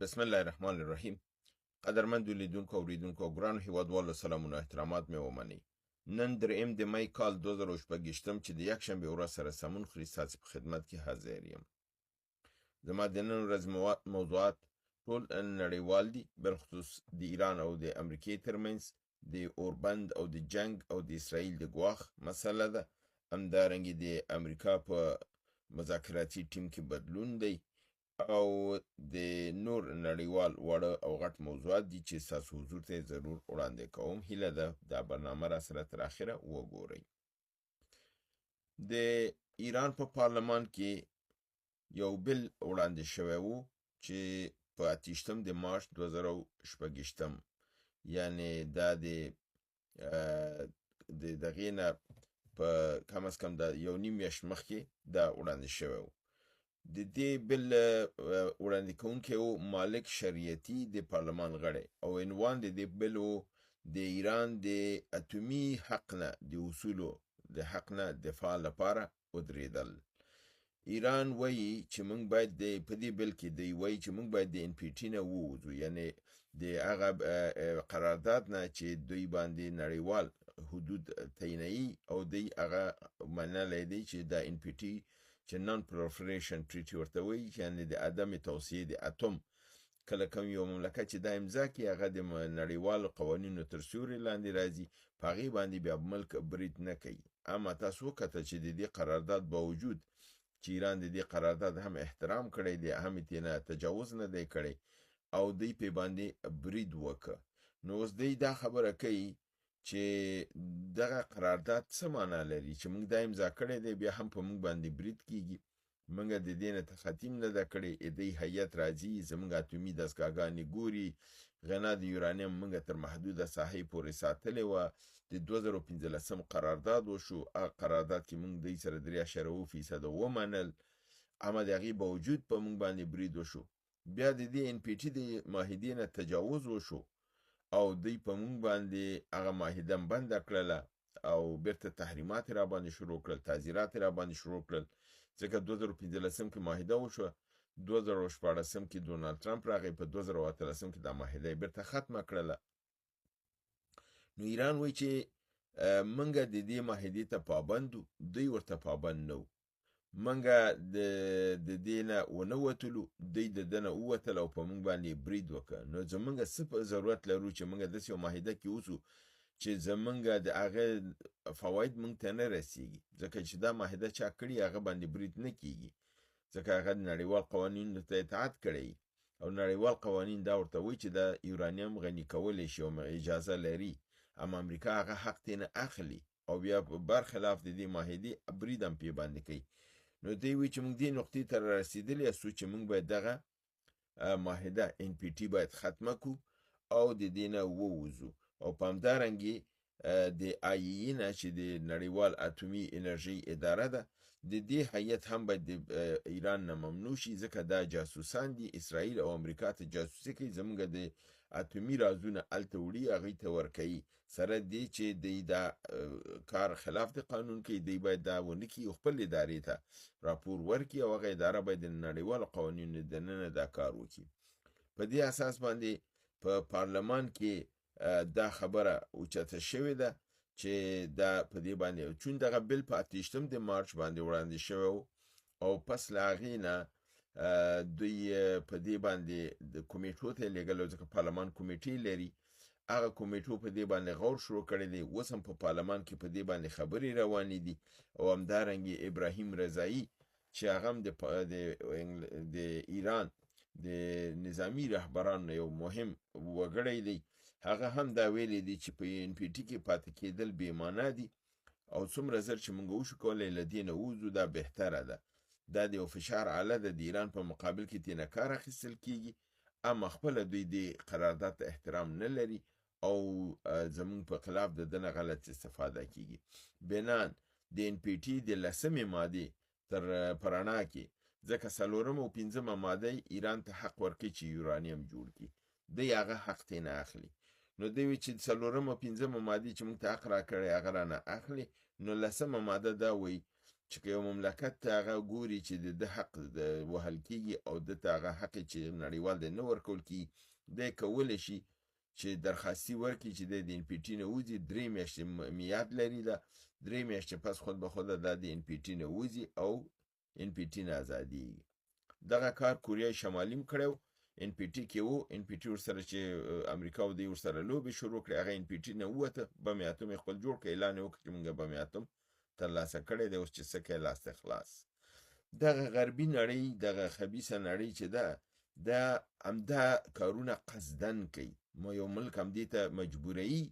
بسم الله الرحمن الرحیم. قدرمندو لیدونکو، اوریدونکو او ګرانو هیوادوالو، سلامونه احترامات مې ومنئ. نن دریم د می کال 2026 چې د یکشنبې ورځ سره سمون خوري، ستاسې په خدمت کې حاضر یم. زما د نن ورځ موضوعات ټول نړیوال دي، بالخصوص د ایران او د امریکې ترمنځ د اوربند او د جنگ او د اسرائیل د ګواښ مسله ده. همدارنګه د امریکا په مذاکراتي ټیم کې بدلون دی او د نور نړیوال واړه او غټ موضوعات دي چې ستاسو حضور ته ضرور وړاندې کوم. هیله ده دا برنامه را سره تر اخره وګورئ. د ایران په پارلمان کې یو بل وړاندې شوی و چې په 28 د مارچ 2026، یعنی دا د دغې نه په کم از کم د یو نیم میاشت مخکې دا وړاندې شوی و. د دې بل وړاندې کوونکی و مالک شریعتي، د پارلمان غړی، او عنوان د دې بل و د ایران د اتومي حق نه د اصولو د حق نه دفاع لپاره ودرېدل. ایران وایي چې موږ باید د په دې بل کې دی وایي چې موږ باید د ان پی ټي نه ووځو، یعنی د هغه قرارداد نه چې دوی باندې نړیوال حدود تعینوي، او دوی هغه منلی دی چې دا ان پی ټي چې نان پروفریشن ټریټي ورته وایي، یعنی د عدم توسعې د اتوم، کله کوم یو مملکت چې دا امضا کړي هغه د نړیوالو قوانینو تر سیوري لاندې راځي، په هغې باندې بیا ملک برید نه کوي. اما تاسو وکتل چې د دې قرارداد باوجود چې ایران د دې قرارداد هم احترام کړی دی، هم یې ترې نه تجاوز نه دی کړی او دوی پې باندې برید وکړ. نو اوس دوی دا خبره کوي چې دغه قرارداد څه معنا لري چې موږ دا امضا کړی دی، بیا هم په موږ باندې برید کیږي، موږ د دې نه تخطیم نه ده کړې، دوی هیئت راځي زموږ اتومي دستګاهګانې ګوري، غنا د یورانیم موږ تر محدوده ساحې پورې ساتلې وه، د 2015 قرارداد وشو، هغه قرارداد کې موږ دوی سره 3.7% ومنل، اما د هغې باوجود په موږ باندې برید وشو. بیا د دې ان پی ټي د معاهدې نه تجاوز وشو او دوی په موږ باندې هغه معاهده هم بنده کړله او بیرته تحریمات یې راباندې شروع کړل، تعزیرات یې راباندې شروع کړل. ځکه 2015 کې معاهده وشوه، 2016 کې ډونالد ټرمپ راغی، په 2018 کې دا معاهده یې بیرته ختمه کړله. نو ایران وایي چې موږ د دې معاهدې ته پابند وو، دوی ورته پابند نه وو، موږ د دې نه ونه وتلو، دوی د ده نه ووتل او په موږ باندې برید وکړ. نو زموږ څه په ضرورت لرو چې موږ داسې یو معاهده کې اوسو چې زموږ د هغه فواید موږ ته نه رسیږي، ځکه چې دا معاهده چا کړي هغه باندې برید نه کیږي، ځکه هغه د نړیوال قوانینو ته اطاعت کړی او نړیوال قوانین دا ورته وایي چې دا یورانیم غني کولی شي او اجازه لري، اما امریکا هغه حق ترې نه اخلي او بیا برخلاف د دې معاهدې برید هم پرې باندې کوي. نو دوی وایي چې موږ دې نقطې ته رارسېدلي یاستو چې موږ باید دغه معاهده ان پی ټي باید ختمه کړو او د دې نه ووځو. او په همدارنګې د آی ای نه چې د نړیوال اتومي انرژي اداره ده، د دې هیئت هم باید د ایران نه ممنوع شي، ځکه دا جاسوسان دي، اسرائیل او امریکا ته جاسوسي کوي، زموږ د اتومي رازونه هلته وړي هغوی ته ورکوي، سره دې چې دوی دا کار خلاف د قانون کوي، دوی باید دا ونه کړي او خپل ادارې ته راپور ورکړي او هغه اداره باید د نړیوالو قوانینو دننه دا کار وکړي. په دې اساس باندې په پارلمان کې دا خبره اوچته شوې ده چې دا په دې باندې چون دغه بل په 28 د مارچ باندې وړاندې شوی و او پس له هغې نه دوی په دې باندې د کمیټو ته یې لېږلی، ځکه پارلمان کمیټې لري، هغه کمیټو په دې باندې غور شروع کړی دی. اوس هم په پارلمان کې په دې باندې خبرې روانې دي. او همدارنګې ابراهیم رضایي چې هغه هم د ایران د نظامي رهبرانو یو مهم وګړی دی، هغه هم دا ویلی دی چې په ان پی ټي کې پاتې کېدل بې معنا دي او څومره زر چې موږ وشو کولی له دې نه ووځو دا بهتره ده. دا د یو فشار آله ده، د ایران په مقابل کې ترې نه کار اخیستل کیږي، اما خپله دوی دې قرارداد ته احترام نه لري او زموږ په خلاف د ده نه غلط استفاده کیږي. بنان د ان پی ټي د لسمې مادې تر په رڼا کې، ځکه څلورمه او پنځمه ماده ایران ته حق ورکوي چې یورانیم جوړ کړي، دوی هغه حق ترې نه اخلي. نو دوی وایي چې څلورمه پنځمه مادې چې موږ ته حق راکړی هغه رانه اخلي. نو لسمه ماده دا وایي چې که یو مملکت ته هغه ګوري چې د ده حق وهل کېږي او ده ته هغه حق چې نړیوال دی نه ورکول کېږي، دی کولی شي چې درخواستي ورکړي چې دی د ان پي ټي نه وځي. 3 میاشتې میعاد لري، دا 3 میاشتې پس خود به خوده دا د ان پي ټي نه وځي او ان پي ټي نه ازادېږي. دغه کار کوریای شمالي هم کړی و، ان پي ټي کې و، ان پي ټي ورسره چې امریکا او دوی ورسره لوبې شروع کړې، هغه ان پي ټي نه ووته، بم اتم یې خپل جوړ کړ، اعلان یې وکړ چې موږ بم اتم ترلاسه کړی دی، اوس چې څه کوې لاس ته خلاص. دغه غربي نړۍ، دغه خبیثه نړۍ چې ده، دا همدا کارونه قصدن کوي. یو ملک هم دې ته مجبوروي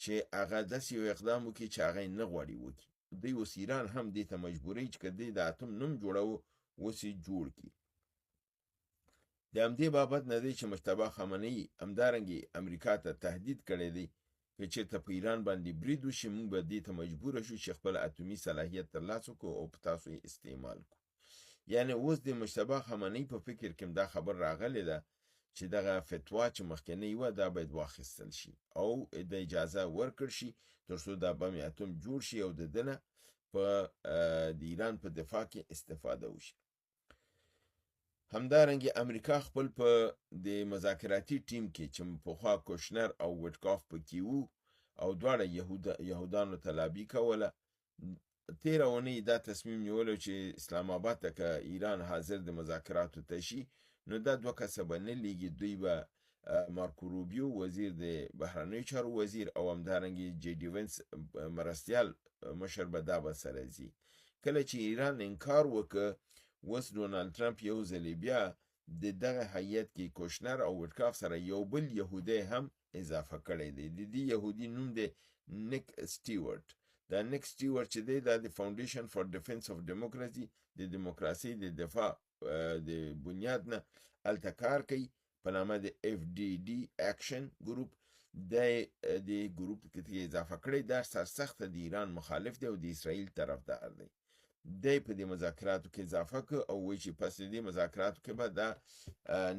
چې هغه داسې یو اقدام وکړي چې هغه یې نه غواړي وکړي. دوی اوس ایران هم دې ته مجبوروي چې که دوی د اتم نوم جوړوو اوس یې جوړ کړي. د همدې بابت نه دی چې مجتبی خامنه‌ای همدارنګې امریکا ته تهدید کړی دی که چېرته په ایران باندې برید وشي، موږ به دې ته مجبور شو چې خپل اتومي صلاحیت ترلاسه کړو او په تاسو یې استعمال کړو. یعنې اوس د مجتبی خامنه‌ای په فکر کې دا خبر راغلې ده چې دغه فتوا چې مخکنۍ وه دا باید واخیستل شي او د اجازه ورکړ شي تر څو دا بم اتم جوړ شي او د ده نه په د ایران په دفاع کې استفاده وشي. همدارنګه امریکا خپل په د مذاکراتي ټیم کې چې پخوا کوشنر او ویټکاف پکې وو او دواړه یهودانو ته لابي کوله، تېره اونۍ دا تصمیم نیولی چې اسلام آباد ته که ایران حاضر د مذاکراتو ته شي نو دا دوه کسه به نه لیږي، دوی به مارکو روبیو وزیر د بهرنیو چارو وزیر او همدارنګه جی ډي وینس مرستیال مشر به دا به سره ځي. کله چې ایران انکار وکړ، اوس ډونالد ټرمپ یو ځلې بیا د دغه هیئت کې کوشنر او ویټکاف سره یو بل یهودی هم اضافه کړی دی. د دې یهودي نوم دی نیک سټیوارټ. دا نیک سټیوارټ چې دی دا د فاونډیشن فار ډیفنس اف ډیموکراسي، د دیموکراسي د دفاع د بنیاد نه هلته کار کوي په نامه د اف ډي ډي اکشن ګروپ. دی د ګروپ کې اضافه کړی. دا سرسخته د ایران مخالف دی او د اسرائیل طرفدار دی. دی په دې مذاکراتو کې اضافه کړ او وایي چې پس دې مذاکراتو کې به دا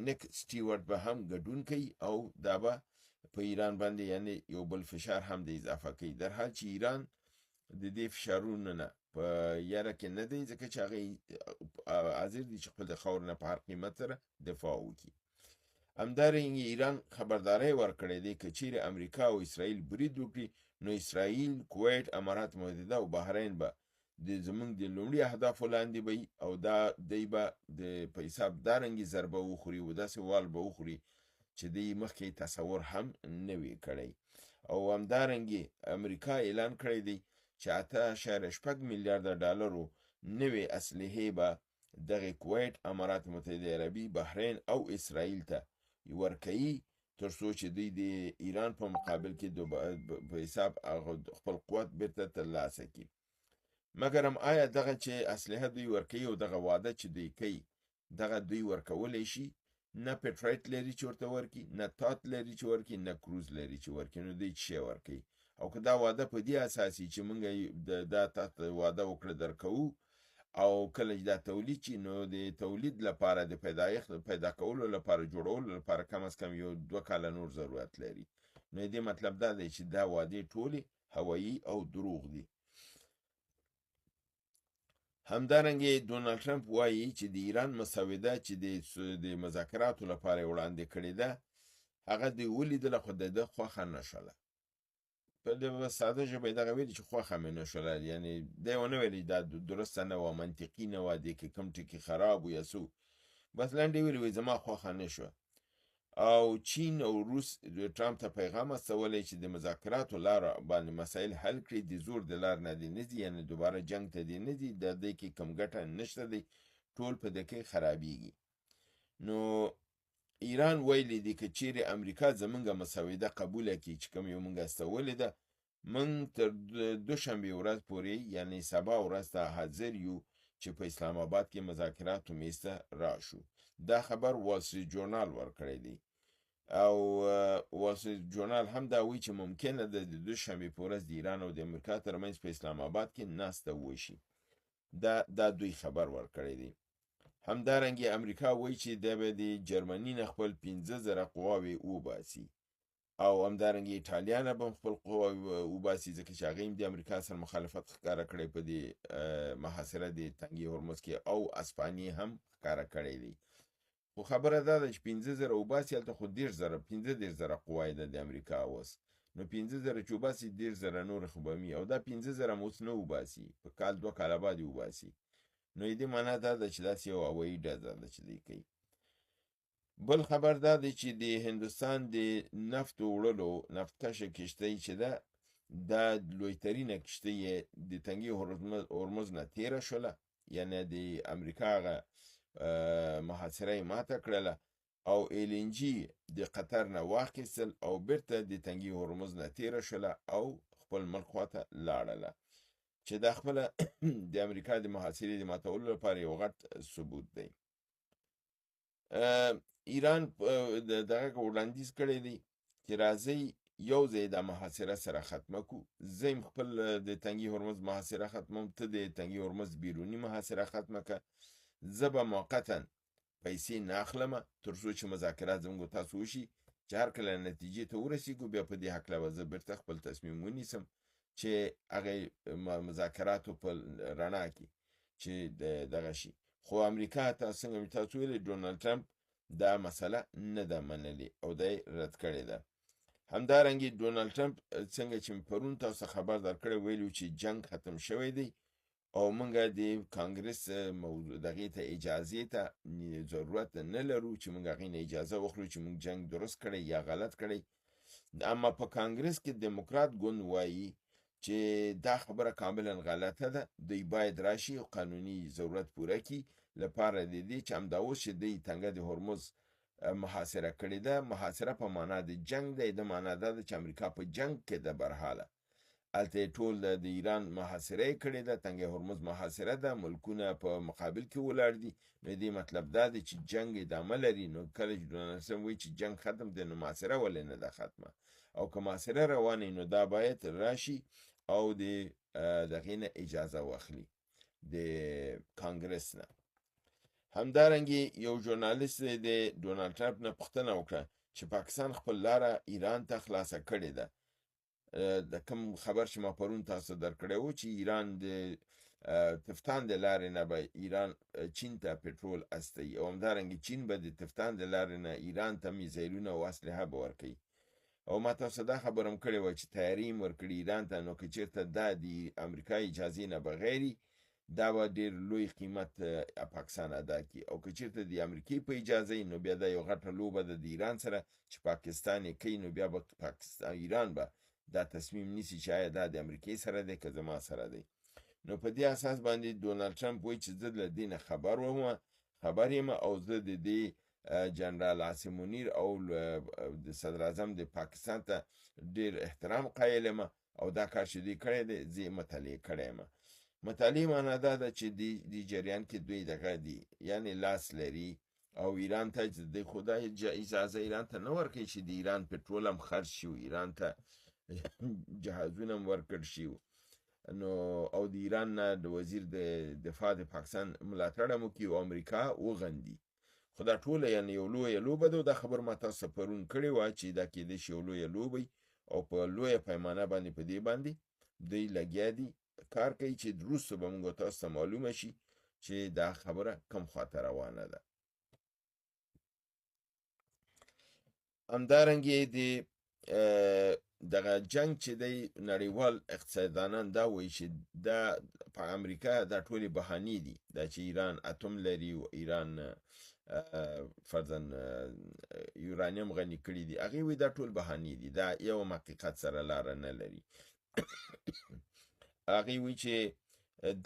نیک سټیوارټ به هم ګډون کوي او دا به په ایران باندې یعنی یو بل فشار هم دی اضافه کوي. در حال چې ایران د دې فشارونو نه په یاره کې نه دی، ځکه چې هغه حاضر دي چې خپل د خاورې نه په هر قیمت سره دفاع وکړي. همدارنګه ایران خبرداری ورکړی دی که چیرې امریکا او اسرائیل برید وکړي نو اسرائیل، کویت، امارات متحده او بحرین به د زمونږ د لومړي اهدافو لاندې به او دا دی به د په حساب دارنګې ضربه وخوري او داسې وال به وخوري چې دی مخکې تصور هم نه وي کړی. او همدارنګې امریکا اعلان کړی دی چې 8.6 میلیارده ډالرو نوې اسلحې به دغې کویت، امارات متحده عربي، بحرین او اسرائیل ته ورکوي تر څو چې دوی د ایران په مقابل کې په حساب خپل قوت بیرته ترلاسه کړي. مګرم آیا دغه چې اسلحه دوی ورکوي او دغه واده چې دوی کوي دغه دوی ورکولی شي؟ نه پیټرایټ لري چې ورته ورکړي، نه تات لري چې ورکړي، نه کروز لري چې ورکړي، نو دوی څه شی ورکوي؟ او که دا واده په دې اساسي چې موږ دا تاته واده وکړه درکوو او کله چې دا تولید شي نو د تولید لپاره د پیدایښت پیدا کولو لپاره جوړولو لپاره کم از کم یو 2 کاله نور ضرورت لري. نو دې مطلب دا دی چې دا وعدې ټولې هوایي او دروغ دي. همدارنګه ډونالد ټرمپ وایي چې د ایران مسوده چې د مذاکراتو لپاره یې وړاندې کړې ده هغه دوی ولیدله خو د ده خوښه نه شوله. په دې ساده ژبه یې دغه ویلي چې خوښه مې نه شوله، یعنې دی ونه ویلي دا درسته نه وه، منطقي نه وه، دې کې کوم ټکي خراب و یا څه، بس لنډ یې ویلي وایي زما خوښه نه شوه. او چین او روس ټرمپ ته پیغام استولی چې د مذاکراتو لار باندې مسایل حل کړي، د زور د لار نه دې نه ځي، یعنې دوباره جنګ ته دې نه ځي، د دې کې کوم ګټه نشته دی، ټول په دې کې خرابیږي. نو ایران ویلي دي که چیرې امریکا زمونږ مسوده قبوله کړي چې کوم یو مونږ استولې ده، مونږ تر دوشنبې ورځ پورې یعنې سبا ورځ ته حاضر یو چې په اسلام آباد کې مذاکراتو میز ته راشو. دا خبر وال سټریټ جورنال ورکړی دی. او وال سټریټ جورنال هم دا وایي چې ممکنه ده د دوشنبې په ورځ د ایران او د امریکا ترمنځ په اسلام آباد کې ناسته وشي. دا دوی خبر ورکړی دی. همدارنګه امریکا وایي چې دی به د جرمني نه خپل 5000 قواوې وباسي. او همدارنګه ایټالیا نه به هم خپل قوه وباسي، ځکه چې هغه هم د امریکا سره مخالفت ښکاره کړی په دې محاصره د تنګي هرمز کې، او اسپانیې هم ښکاره کړی دی. خو خبره دا ده چې 5000 وباسي، هلته خو 30,000، 35,000 قوه ده د امریکا اوس، نو 5000 چې وباسي 30,000 نور خو به مي، او دا 5000 هم اوس نه وباسي، په کال دوه کاله بعد یې وباسي. نو دې معنا دا ده چې داسې یو هوایي ډزه ده چې دوی کوي. بل خبر دا دی چې د هندوستان د نفتو وړلو نفتکشه کښتۍ چې ده، دا لویترینه کښتۍ یې د تنګي هرمز نه تېره شوله، یعنې د امریکا هغه محاصره یې ماته کړله او ایل ان جي د قطر نه واخیستل او بیرته د تنګي هرمز نه تېره شوله او خپل ملک خواته لاړله، چې دا خپله د امریکا د محاصرې د ماتولو لپاره یو غټ ثبوت دی. ایران دغه وړاندیز کړی دی چې راځئ یو ځای دا محاصره سره ختمه کړو، زه هم خپل د تنګي هرمز محاصره ختموم، ته د تنګي هرمز بیروني محاصره ختمه که، زه به موقتا پیسې نه اخلم تر څو چې مذاکرات زموږ تاسو وشي، چې هر کله نتیجې ته ورسېږو بیا په دې هکله به زه بیرته خپل تصمیم ونیسم چې هغې مذاکراتو په رڼا کې چې دغه شي. خو امریکا ته څنګه مې تاسو ویلي، ډونالډ ټرمپ دا مسله نه ده منلې او دا یې رد کړې ده. همدارنګه ډونالډ ټرمپ څنګه چې مې پرون تاسو ته خبر درکړی ویلي چې جنګ ختم شوی دی او موږ د کانګرس موضوع دغې ته اجازې ته ضرورت نه لرو چې موږ هغې نه اجازه واخلو چې موږ جنګ درست کړی یا غلط کړی. اما په کانګرس کې دیموکرات ګوند وایي چې دا خبره کاملا غلطه ده، دوی باید راشي او قانوني ضرورت پوره کړي لپاره د دې چې همدا اوس چې دوی تنګه د هرمز محاصره کړې ده، محاصره په معنا د جنګ دی، د معنا دا ده چې امریکا په جنګ کې ده برحاله، هلته یې ټول د ایران محاصره یې کړې ده، تنګه هرمز محاصره ده، ملکونه په مقابل کې ولاړ دي. نو دې مطلب دا دی چې جنګ ادامه لري. نو کله چې ډونالډ ټرمپ وایي چې جنګ ختم دی، نو محاصره ولې نه ده ختمه؟ او که محاصره روانه نو دا باید راشي او د دغې نه اجازه واخلي د کانګرس نه. همدارنګه یو ژورنالیست د ډونالډ ټرمپ نه پوښتنه وکړه چې پاکستان خپل لاره ایران ته خلاصه کړې ده، د کوم خبر چې ما پرون تاسو درکړی و چې ایران د تفتان د لارې نه به ایران چین ته پټرول استوي او همدارنګه چین به د تفتان د لارې نه ایران ته میزایلونه او اسلحه به ورکوي. او ما تاسو دا خبره هم کړې وه چې تیاري هم ورکړي ایران ته، نو که چېرته دا د امریکا اجازې نه بغیر دا به ډېر لوی قیمت پاکستان ادا کړي، او که چېرته د امریکې په اجازه نو بیا دا یو غټه لوبه ده د ایران سره چې پاکستان یې کوي، نو بیا به پاکستان ایران به دا تصمیم نیسي چې آیا دا د امریکې سره دی که زما سره دی. نو په دې اساس باندې ډونالډ ټرمپ وایي چې زه له دې نه خبر وم، خبر یم، او زه د دې جنرال عاصم منیر او د صدراعظم د پاکستان ته ډېر احترام قایل یم، او دا کار چې دوی کړی دی زه یې مطالعه کړی یم. مطالعه معنا دا ده چې دې جریان کې دوی دغه دي، یعنې لاس لري، او ایران ته د خدای اجازه ایران ته نه ورکوي چې د ایران پټرول هم خرڅ شي، ایران ته جهازونه هم ورکړ شي، نو او د ایران نه د وزیر د دفاع د پاکستان ملاتړ هم وکړي او امریکا وغندي. خو دا ټوله یعنې یو لویه لوبه ده، او دا خبر ما تاسو ته پرون کړې وه چې دا کېدای شي یو لویه لوبه وي، او په لویه پیمانه باندې په دې باندې دوی لګیا دي کار کوي چې وروسته به موږ تاسو ته معلومه شي چې دا خبره کم خواته روانه ده. همدارنګه د دغه جنگ چې دی، نړیوال اقتصاددانان دا وایي چې دا په امریکا دا ټولې بهانې دي، دا چې ایران اتوم لري او ایران فرضاً یورانیم غني کړي دي، هغې وایي دا ټول بهانې دي، دا یو حقیقت سره لاره نه لري. هغې وایي چې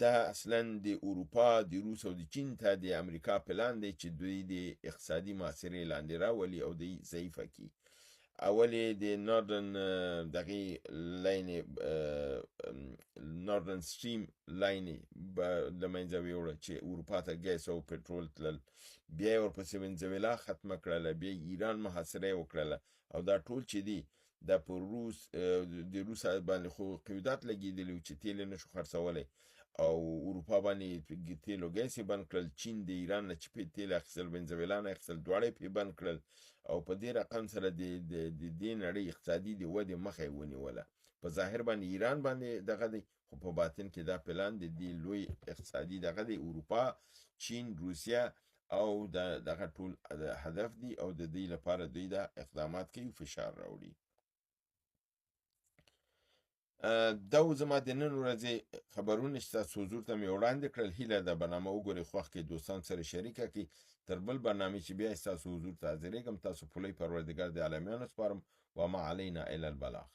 دا اصلا د اروپا، د روس او د چین ته د امریکا پلان دی چې دوی د اقتصادي محاصرې لاندې راولي او دوی ضعیفه کړي. اول یې د ناردرن دغې لاینې، ناردرن سټریم لاینې به له منځه ویوړه چې اروپا ته ګیس او پټرول تلل، بیا یې ورپسې ونزویلا ختمه کړله، بیا یې ایران محاصره یې وکړله، او دا ټول چې دي دا په روس، د روس باندې خو قیودات لګېدلي وو چې تیل یې نشو خرڅولی، او اروپا باندې تیل او ګیس یې بند کړل. چین د ایران نه چې پې تیل اخیستل، ونزویلا نه اخیستل، دواړه یې پې بند کړل او په دې رقم سره د دې نړۍ اقتصادي د ودې مخه یې ونیوله. په ظاهر باندې ایران باندې دغه دی، خو په باطن کې دا پلان د دې لوی اقتصادي دغه دی، اروپا، چین، روسیه او دغه ټول هدف دی او د دې لپاره دوی دا اقدامات کوي، فشار راوړي. دا و زما د نن ورځې خبرونه چې تاسو حضور ته مې وړاندې کړل. هیله ده برنامه وګورئ، خوښ کړئ، دوستان سره شریکه کړئ. تر بل برنامې چې بیا ستاسو حضور ته حاضرېږم، تاسو په لوی پروردګار د عالمیانو سپارم. وما علینا الا البلاغ.